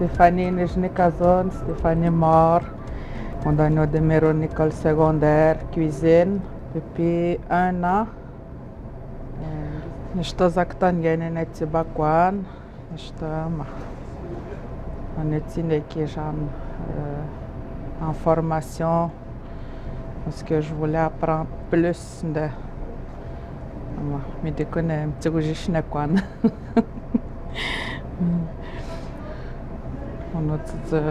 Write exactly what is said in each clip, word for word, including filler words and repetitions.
Stéphanie Inês Nicazone, Stéphanie Mor. Odani au demeurant école secondaire, cuisine, depuis un an. Eh, nisto zaki tano ngia nene tibakoan. Nisto ama. Oneti nde kija, eh, en formation. Parce que je voulais apprendre plus nde. Ama, mi di kone, mi tiko jis ne koan. Ono tite,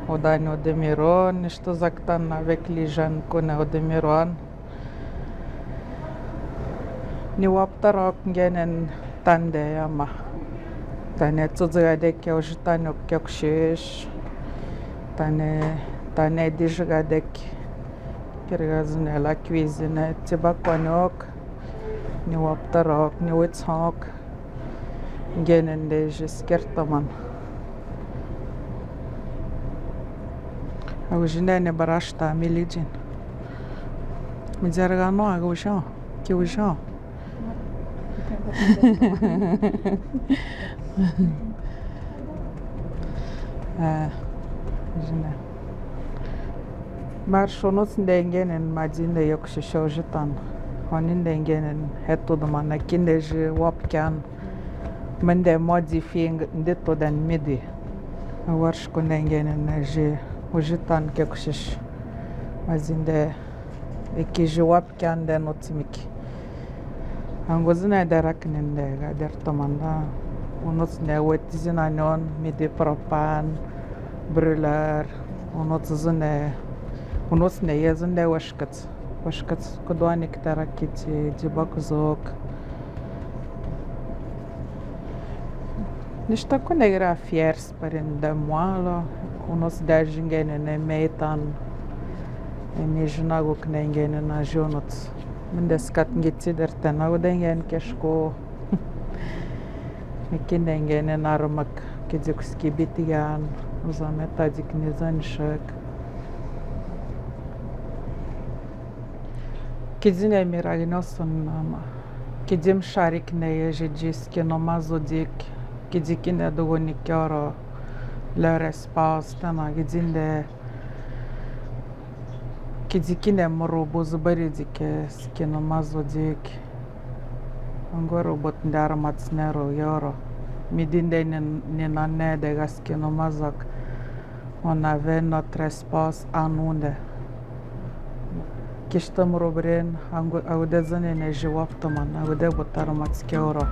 odani au demeurant, nisto zaki tano avec les jeunes kone au demeurant. Ni waptara ok ngia nene tande ama. Tane tsotsi gadek ke oji tane ok ke kushis. Tane, tane diji gadek. Kiri gazine la cuisine, tibakoan ok. Ni waptara ok, ni witson ok. Ngia nene nde jis kertaman. Agu jina ne barasta milidjin. Mi jargano agu jina. Ke ujo. Eh, jina. Marshon oneti nde ngia nene madi nde yok shisho jitan. Oni nde ngia nene heto do mana kinde ji wapkian. Mende modi fing nde to dan midi. Warsh kone ngia nene ji ujitan ke kushish. Madi nde eki ji wapkian nde no timiki. Angu zine darak nende ga der tomanda. Onoti ne weti zina non, midi propane, brûleur. Onoti zine, onoti ne ye zinde washkat. Washkat kudoani ktara kiti di bakzok. Nisto kone gra fiers parin de mwalo, onoti da jingene ne meitan. E mi jina go kne ngene na jonot. Mende skat ngiti der tena go de ngen keshko. Miki ne ngene na romak, kidi kuski bitigan, uza meta dik nizan shek. Kidi ne miragno son nama. Kidi msharik ne ye jiji skino mazodik. Kidi kine dogo ni kioro. Leur espace tana kidi nde. Kidi kine morobo zubari dike skino mazodik. Ango robot ndar matsnero yoro. Midi nde ni, ni nane de ga skino mazak. On avait notre espace à nous nde. Kishta murobren, angu, agude zane ne jiwaptaman, agude botar matske oro.